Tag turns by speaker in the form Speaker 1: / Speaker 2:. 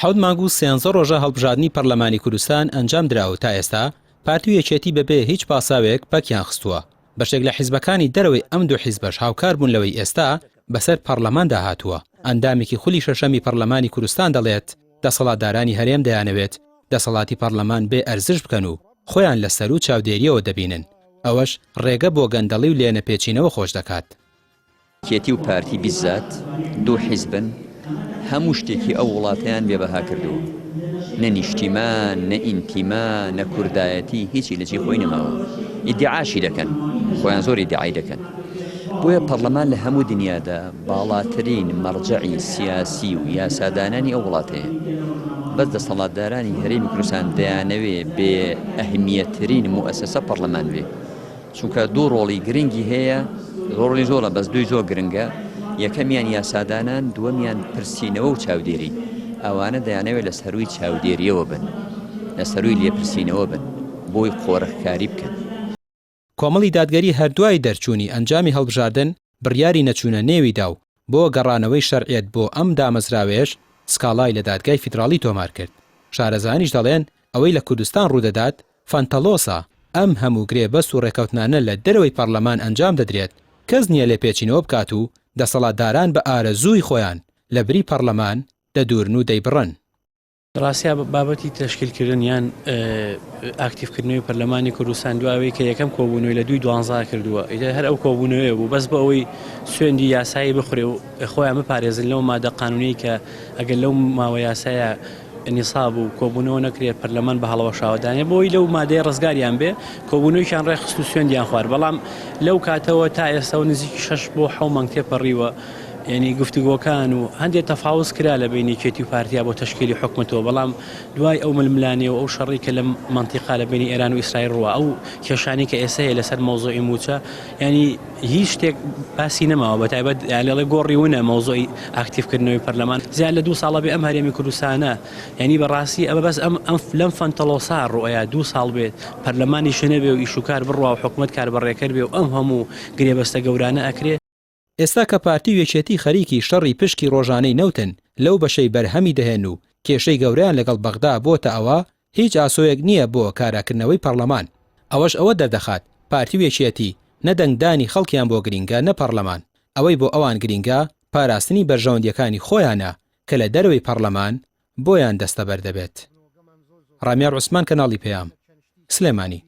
Speaker 1: حەوت مانگ و سێانزە ڕۆژە هەڵبژاردنی پەرلەمانی کوردستان ئەنجام درا و تا ئێستا پارتی و یەکێتی بەبێ هیچ پاساوێک پەکیان خستووە. بەشێک لە حیزبەکانی دەرەوەی ئەم دوو حیزبەش هاوکار بوون لەوەی ئێستا بەسەر پەڕلەماندا هاتووە. ئەندامێکی خولی شەشەمی پەڕلەمانی کوردستان دەڵێت، دەسەڵاتدارانی هەرێم دەیانەوێت دەسەڵاتی پەڕلەمان بێ ئەرزش بکەن و خۆیان لە سەروو چاودێرییەوە دەبینن، ئەوەش ڕێگە بۆ گەندەڵی و لێنەپێچینەوە خۆش دەکات.
Speaker 2: یەکێتی و پارتی بیزات دوو حیزبن هەموو شتێکی ئەو وڵاتەیان بێ بەها کردووە نە نیشتیمان نە ئینتیما نە کوردایەتی هیچی لە جێی خۆی نەماوە ئیدعاشی دەکەن خۆیان زۆر ئیدعای دەکەن بۆیە پەرلەمان لە هەموو دنیادا باڵاترین مەرجەعی سیاسی و یاسادانانی ئەو وڵاتەیە بەس دەسەڵاتدارانی هەرێمی کوردستان دەیانەوێ بێ ئەهمیەترین موئەسەسە پەرلەمان بێ چونکە دوو ڕۆڵی گرنگی هەیە، ڕۆڵی زۆرە بەس دووی زۆر گرنگە، یەکەمیان یاسادانان، دووەمیان پرسینەوە و چاودێری، ئەوانە دەیانەوێت لە سەرووی چاودێرییەوە بن، لە سەرووی لێپرسینەوە بن، بۆی قۆرخکاری بکەن.
Speaker 1: کۆمەڵی دادگەری هەر دوای دەرچوونی ئەنجامی هەڵبژاردن بڕیاری نەچوونە نێوی دا و بۆ گەڕانەوەی شەرعیەت بۆ ئەم دامەزراوەیەش سکاڵای لە دادگای فیدراڵی تۆمار کرد. شارەزایانیش دەڵێن ئەوەی لە کوردستان ڕوودەدات فەنتەڵۆسە، ئەم هەموو گرێبەست و ڕێکەوتنانە لە دەرەوەی پەڕلەمان ئەنجام دەدرێت، کەس نییە لێپێچینەوە بکات و دەسەڵاتداران بە ئارەزووی خۆیان لە بری پەڕلەمان دەدوورن و دەیبڕن.
Speaker 3: ڕاستیا بابەتی تەشکیل کردن یان ئاکتیڤ کردنەوەی پەرلەمانی کوردستان دوای ئەوەی کە یەکەم کۆبوونەوەی لە دووی دوانزا کردووە ئیتر هەر ئەو کۆبوونەوەیە بوو بەس بۆ ئەوەی سوێندی یاسایی بخورێ و خۆیان بپارێزن لەو مادە قانونیەی کە ئەگەر لەو ماوە یاسایە نیساب و کۆبوونەوە نەکرێت پەرلەمان بە هەڵەوەشاوە دانێ بۆی لەو مادەیە ڕزگاریان بێ کۆبوونەوەیان ڕێکخست و سوێندیان خوارد بەڵام لەو کاتەوە تا ئێستا و نزیکی شەش بۆ حەو مانگ تێپەڕیوە یانی گفتوگۆکان و هەندێ تەفاوز کرا لە بەینی یەکێتی و پارتیا بۆ تەشکیلی حکومەتەوە بەڵام دوای ئەو ململانێ و ئەو شەڕی کە لەم مەنتیقا لە بەینی ئێران و ئیسرائیل ڕوا ئەو کێشانەی کە ئێستا هەیە لەسەر مەوزوعی مووچە یانی هیچ شتێک باسی نەماوە بە تایبەت یانی ئەڵێ گۆڕی ونە مەوزوعی ئاکتیڤ کردنەوەی پەرلەمان زیاد لە دوو ساڵە بێ ئەم هەرێمی کوردستانە یانی بەڕاستی ئەمە بەس ئەم ئەم لەم فەنتەڵۆسا ڕوئەیا دوو ساڵ بێت پەرلەمانیش نەبێ و ئیش و کار بڕوا و حکومەت کاربەڕێکەر بێ و ئەم هەموو گرێبەستە گەورانە ئەکرێ.
Speaker 1: ئێستا کە پارتی و یەکێتی خەریکی شەڕی پشکی ڕۆژانەی نەوتن لەو بەشەی بەرهەمی دەهێن و کێشەی گەورەیان لەگەڵ بەغدا بۆتە ئەوە هیچ ئاسۆیەک نییە بۆ کاراکردنەوەی پەڕلەمان ئەوەش ئەوە دەردەخات پارتی و یەکێتی نە دەنگدانی خەڵکیان بۆ گرینگە نە پەڕلەمان ئەوەی بۆ ئەوان گرینگە پاراستنی بەرژەوەندیەکانی خۆیانە کە لە دەرەوەی پەڕلەمان بۆیان دەستەبەر دەبێت. ڕامیار عوسمان کەناڵی پەیام، سلێمانی.